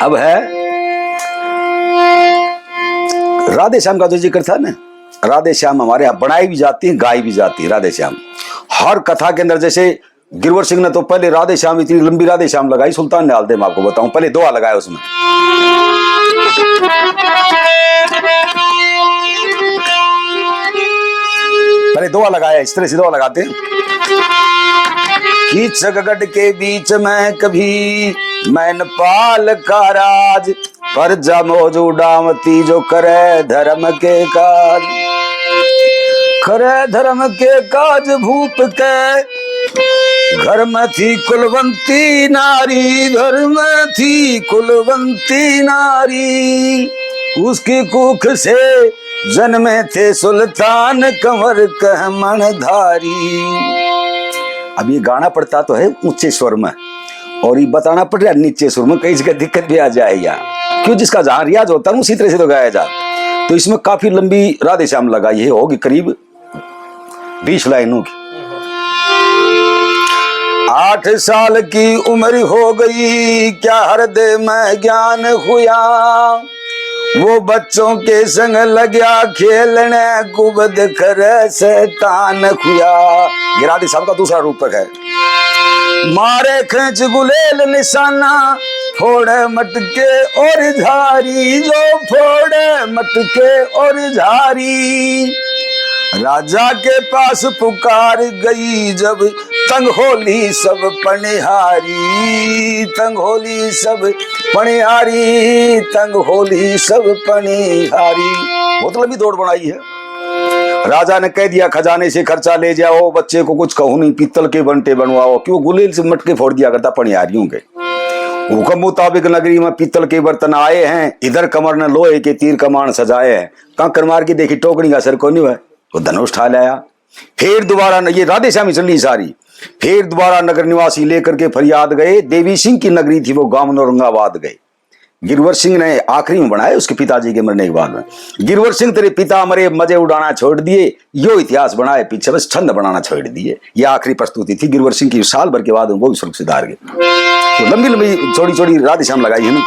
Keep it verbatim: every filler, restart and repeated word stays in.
अब है राधे श्याम का जो जिक्र था ना, राधे श्याम हमारे यहाँ बनाई भी जाती है, गाई भी जाती है राधे श्याम। हर कथा के अंदर, जैसे गिरवर सिंह ने तो पहले राधे श्याम, इतनी लंबी राधे श्याम लगाई, सुल्तान ने हाल दे मैं आपको बताऊं, पहले दोहा लगाया उसमें। पहले दोहा लगाया, इस तरह से दोहा लगाते हैं कि छगगढ़ के बीच में कभी मैनपाल का राज, प्रजा मौज उड़ावती जो करे धर्म के काज। करे धर्म के काज भूप के, घर में थी कुलवंती नारी, घर में थी कुलवंती नारी। उसकी कुख से जन्मे थे सुल्तान कंवर कहमण धारी। अब ये गाना पड़ता तो है ऊंचे स्वर में, और ये बताना पड़ रहा नीचे सुर में, कई जगह दिक्कत भी आ जाए यार। क्यों, जिसका जहां रियाज होता है उसी तरह से तो गाया जाता। तो इसमें काफी लंबी राधे श्याम लगाई है, होगी करीब बीस लाइनों की। आठ साल की उम्र हो गई, क्या हृदय में ज्ञान हुआ? वो बच्चों के संग लग्या खेलने, कुबद करे शैतान खुया। ये राधे श्याम का दूसरा रूपक है। मारे खींच गुलेल निशाना, फोड़े मटके और झारी, जो फोड़े मटके और झारी। राजा के पास पुकार गई जब, तंग होली सब पनिहारी, तंग होली सब पनिहारी, तंग होली सब पनिहारी। बहुत लंबी दौड़ बनाई है। राजा ने कह दिया, खजाने से खर्चा ले जाओ, बच्चे को कुछ कहूं नहीं, पीतल के बंटे बनवाओ, क्यों गुलेल से मटके फोड़ दिया करता पनिहारियों के। हुक्म मुताबिक नगरी में पीतल के बर्तन आए हैं, इधर कंवर ने लोहे के तीर कमान सजाए हैं। कांकर मार के देखी, टोकनी का असर कोनी हुआ, वो धनुष उठा लाया। फिर दोबारा न-, ये राधे श्याम ही चली सारी। फिर दोबारा नगर निवासी लेकर के फरियाद गए, देवी सिंह की नगरी थी वो, गांव औरंगाबाद गए। गिरवर सिंह ने आखिरी में बनाए उसके पिताजी के मरने के बाद में। गिरवर सिंह, तेरे पिता मरे, मजे उड़ाना छोड़ दिए, यो इतिहास बनाए पीछे, बस छंद बनाना छोड़ दिए। ये आखिरी प्रस्तुति थी गिरवर सिंह की, साल भर के बाद वो भी स्वर्ग सिधार गए। तो लंबी लंबी, चौड़ी चौड़ी राधे श्याम लगाई है ना।